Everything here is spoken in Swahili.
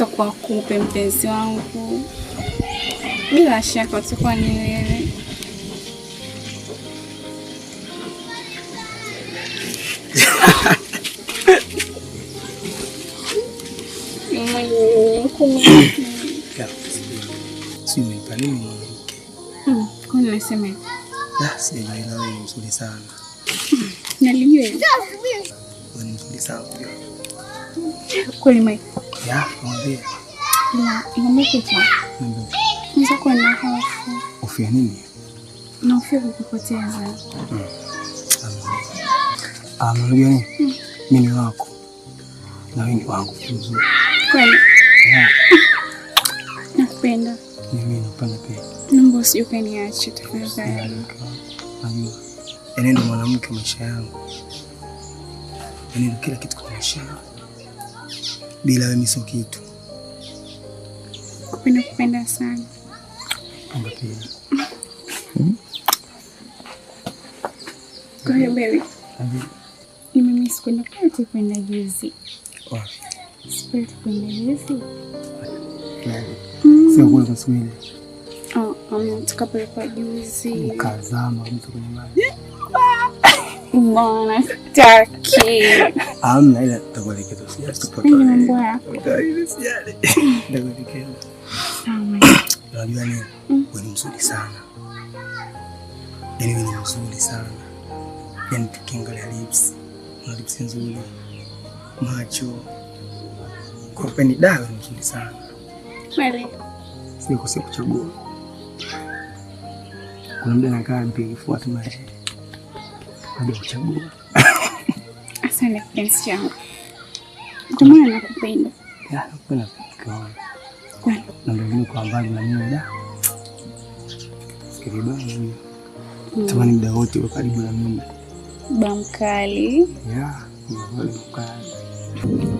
Utakuwa kupe mpenzi wangu, bila shaka utakuwa ni wewe. Si umenipa nini mwanamke? Kwani unasema hivyo? Ah, sijajua ila wewe ni mzuri sana. Nalijua hilo. Wewe ni mzuri sana. Kweli Mike. Ya, mwambie. Ila niambie kitu. Niambie. Naweza kuwa na hofu. Hofu ya nini? Nahofia kukupoteza. Ah, unajua nini? Mimi ni wako. Na wewe ni wangu mzuri. Kweli. Ya. Nakupenda. Mimi nakupenda pia. Naomba usije ukaniache tafadhali. Najua. Yaani ndo mwanamke wa maisha yangu. Yaani ndo kila kitu kwa maisha yangu. Bila wewe mimi sio kitu. Kupenda kupenda sana. Kupenda pia. Kwa hiyo baby, Niambie. nimemiss kwenda pale kwenda juzi. Wapi? Sipati kwenda juzi. Sio kule kwa siku ile. Oh, tukapelekwa juzi. Ukazama mtu kwenye maji. Mbona sitaki. Hamna, ila nitakuelekeza. Usijali, tupate. Mimi mambo yako. Usijali. Nitakuelekeza. Sawa. Unajua nini? Wewe ni mzuri sana. Yaani wewe ni mzuri sana. Yaani tukiangalia lips, una lips nzuri. Macho. Kwa kweli da, wewe ni mzuri sana. Kweli. Sijakosea kuchagua. Kuna muda nakaa nikifuata tu maisha. Baada ya kuchagua. Asante kipenzi changu. Ndio maana nakupenda. Ya, nakupenda mke wangu. Kweli. Na ndio vile kwa mbali na mimi da. Sikia vibaya mimi. Tamani muda wote uwe karibu na mimi. Ba mkali. Ya, ndio mkali.